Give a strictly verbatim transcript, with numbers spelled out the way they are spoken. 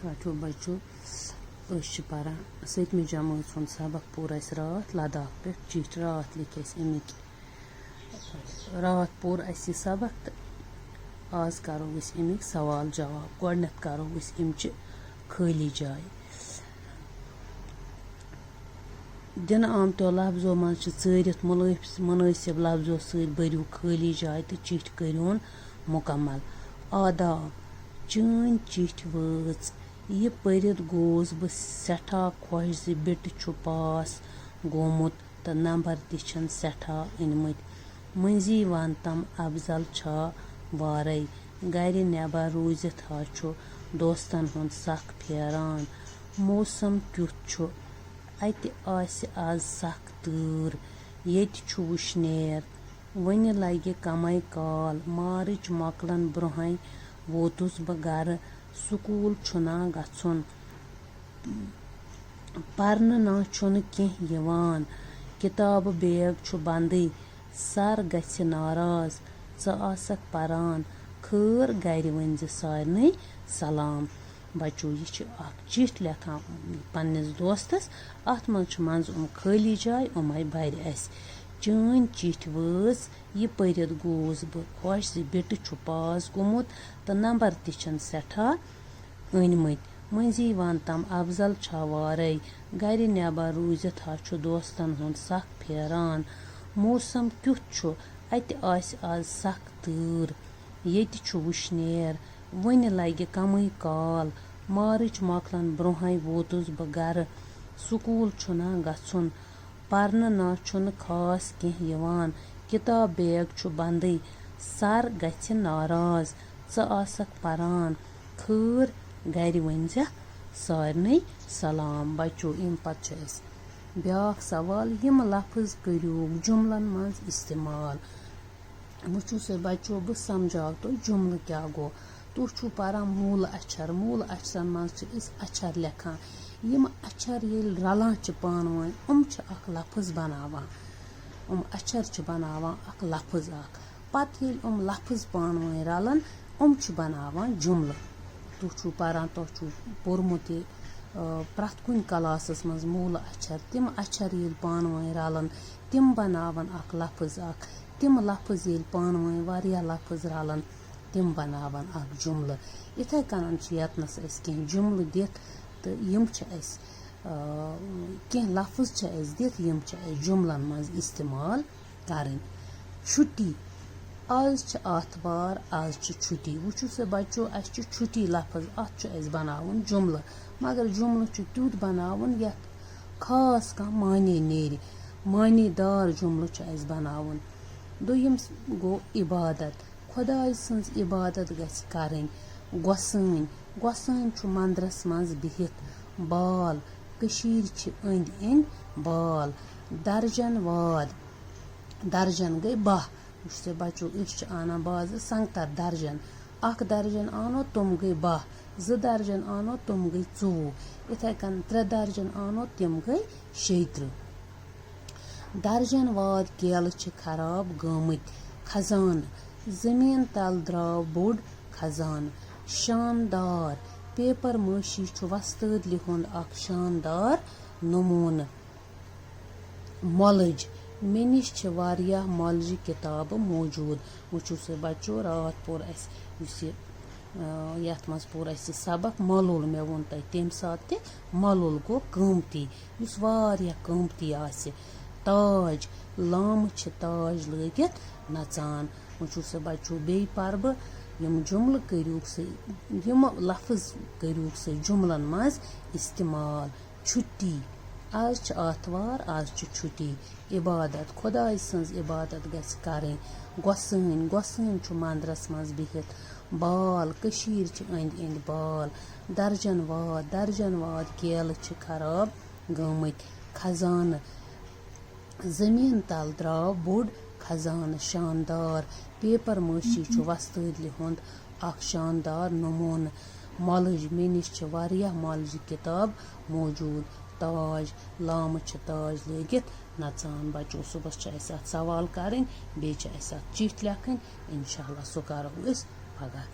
ٹھیک چھُ بچو، أسۍ چھِ پران سٔتمہِ جمٲژ ہُنٛد سبق، پوٚر اَسہِ راتھ لداخ پٮ۪ٹھ چِٹھۍ، راتھ لیکھۍ اَسہِ اَمِکۍ، راتھ پوٚر اَسہِ یہِ سبق تہٕ آز کرو أسۍ اَمِکۍ سوال جواب۔ گۄڈٕنٮ۪تھ کرو أسۍ اَمچہِ خٲلی جایہِ۔ دِنہٕ آمتیو لفظو منٛز چھِ ژٲرِتھ مُلٲف-، مُنٲسِب لفظو سۭتۍ بٔرِو خٲلی جاے تہٕ چِٹھۍ کٔرِوُن مُکمل۔ آداب، چٲنۍ چِٹھۍ وٲژ۔ یہِ پٔرِتھ گوس بہٕ سٮ۪ٹھاہ خۄش زِ بیٹہٕ چھُ پاس گوٚمُت تہٕ نمبر تہِ چھِن سٮ۪ٹھاہ أنۍمٕتۍ۔ مٔنٛزی وَنتم افضل چھا وارَے؟ گرِ نٮ۪بر روٗزِتھ ہا چھُ دوستن ہُنٛد سکھ پھیران۔ موسم کیُتھ چھُ؟ اَتہِ آسہِ آز سخ تۭر، ییٚتہِ چھُ وُشنیر۔ وُنہِ لگہِ کمے کال، مارچ مۄکلن برونٛہے ووتُس بہٕ گرٕ۔ سکوٗل چھُنا گژھُن، پرنہٕ نا چھُنہٕ کینٛہہ یِوان۔ کِتابہٕ بیگ چھُ بندٕے، سر گژھِ ناراض۔ ژٕ آسکھ پران، خٲر گرِ ؤنۍ زِ سارنٕے سلام۔ بچو، یہِ چھِ اکھ چِٹھۍ لیکھان پننِس دوستس۔ اتھ منٛز چھِ منٛزٕ یِم خٲلی جاے، یِمے برِ اسہِ۔ چٲنۍ چِٹھۍ وٲژ، یہِ پٔرِتھ گوس بہٕ خۄش زِ بیٹہٕ چھُ پاس گوٚمُت تہٕ نمبر تہِ چھِن سٮ۪ٹھاہ أنۍمٕتۍ۔ مٔنٛزی وَنتم افضل چھا وارَے؟ گرِ نٮ۪بر روٗزِتھ ہا چھُ دوستن ہُنٛد سکھ پھیران۔ موسم کیُتھ چھُ؟ اَتہِ آسہِ آز سخ تۭر، ییٚتہِ چھُ وُشنیر۔ وُنہِ لگہِ کمٕے کال، مارچ مۄکلن برونٛہے ووتُس بہٕ گرٕ۔ سکوٗل چھُنا گژھُن، پرنہٕ نا چھُنہٕ خاص کینٛہہ یِوان۔ کِتاب بیگ چھُ بندٕے، سر گژھِ ناراض۔ ژٕ آسکھ پران، خٲر گرِ ؤنۍ زٮ۪کھ سارنٕے سلام۔ بچو، اَمہِ پتہٕ چھُ اَسہِ بیٛاکھ سوال، یِم لفظ کٔرِو جملن منٛز استعمال۔ وٕچھِو سا بچو، بہٕ سمجھاو تۄہہِ جملہٕ کیٛاہ گوٚو۔ تُہۍ چھِو پران موٗلہٕ اچھر۔ موٗلہٕ اچھرن منٛز چھِ أسۍ اچھر لیکھان۔ یِم اچھر ییٚلہِ رلان چھِ پانہٕ ؤنۍ، یِم چھِ اکھ لفظ بناوان۔ یِم اچھر چھِ بناوان اکھ لفظ اکھ۔ پتہٕ ییٚلہِ یِم لفظ پانہٕ ؤنۍ رلان، یِم چھِ بناوان جملہٕ۔ تُہۍ چھِو پران، تۄہہِ چھُو پوٚرمُت یہِ، آ، پرٛٮ۪تھ کُنہِ کلاسس منٛز موٗلہٕ اچھر۔ تِم اچھر ییٚلہِ پانہٕ ؤنۍ رلان، تِم بناوان اکھ لفظ اکھ۔ تِم لفظ ییٚلہِ پانہٕ ؤنۍ واریاہ لفظ رلان، تِم بناوان اکھ جملہٕ۔ یِتھے کٔنۍ چھِ ییٚتنس أسۍ کینٛہہ جملہٕ دِتھ تہٕ یِم چھِ اَسہِ، آ، کینٛہہ لفظ چھِ اَسہِ دِتھ، یِم چھِ اَسہِ جملن منٛز استعمال کرٕنۍ۔ چھُٹی۔ آز چھِ آتھوار، آز چھِ چھُٹی۔ وٕچھِو سا بچو، اَسہِ چھُ چھُٹی لفظ، اَتھ چھُ اَسہِ بناوُن جملہٕ، مگر جملہٕ چھُ تیُتھ بناوُن یَتھ خاص کانٛہہ معنی نیرِ۔ معنی دار جملہٕ چھُ اَسہِ بناوُن۔ دوٚیِم گوٚو عبادت۔ خۄداے سٕنٛز عبادت گژھِ کرٕنۍ۔ گۄسٲنۍ۔ گۄسٲنۍ چھُ مندرس منٛز بِہِتھ۔ بال۔ کٔشیٖرِ چھِ أنٛدۍ أنٛدۍ بال۔ درجن واد۔ درجن گٔے باہ۔ وٕچھ سا بچو، أسۍ چھِ انان بازرٕ سنگتر درجن۔ اکھ درجن انو، تِم گٔے باہ۔ زٕ درجن انو، تِم گٔے ژوٚوُہ۔ یِتھے کٔنۍ ترٛےٚ درجن انو، تِم گٔے شیٚیہِ ترٕٛہ۔ درجن واد کیلہٕ چھِ خراب گٲمٕتۍ۔ خزانہٕ۔ زٔمیٖن تل درٛاو بوٚڑ خزانہٕ۔ شاندار۔ پیپر مٲشی چھُ وۄستٲدلہِ ہُنٛد اکھ شاندار نموٗنہٕ۔ مۄلٕج۔ مےٚ نِش چھِ واریاہ مۄلجہِ کِتابہٕ موجوٗد۔ وٕچھِو سا بچو، راتھ پوٚر اَسہِ یُس یہِ، آ، یَتھ منٛز پوٚر اَسہِ یہِ سبق مۄلُل۔ مےٚ ووٚن تۄہہِ تَمہِ ساتہٕ تہِ، مۄلُل گوٚو قۭمتی، یُس واریاہ قۭمتی آسہِ۔ تاج۔ لامہٕ چھِ تاج لٲگِتھ نژان۔ وٕچھِو سا بچو، بیٚیہِ پَرٕ بہٕ، یِم جملہٕ کٔرِوکھ سا، یِم لفظ کٔرِوکھ سا جملن منٛز استعمال۔ چھُٹی۔ آز چھِ آتھوار، آز چھِ چھُٹی۔ عبادت۔ خۄداے سٕنٛز عبادت گژھِ کرٕنۍ۔ گۄسٲنۍ۔ گۄسٲنۍ چھُ مندرس منٛز بِہِتھ۔ بال۔ کٔشیٖرِ چھِ أنٛدۍ أنٛدۍ بال۔ درجن واد۔ درجن واد کیلہٕ چھِ خراب گٲمٕتۍ۔ خزانہٕ۔ زٔمیٖن تل درٛاو بوٚڑ خزانہٕ۔ شاندار۔ پیپر مٲشی چھُ وۄستٲدلہِ ہُنٛد اکھ شاندار نموٗنہٕ۔ مۄلٕج۔ مےٚ نِش چھِ واریاہ مۄلجہِ کِتاب موجوٗد۔ تاج۔ لامہٕ چھِ تاج لٲگِتھ نژان۔ بچو، صُبحس چھِ اَسہِ اَتھ سوال کَرٕنۍ، بیٚیہِ چھِ اَسہِ اَتھ چِٹھۍ لیکھٕنۍ۔ اِنشاء اللہ، سُہ کَرو أسۍ پگاہ۔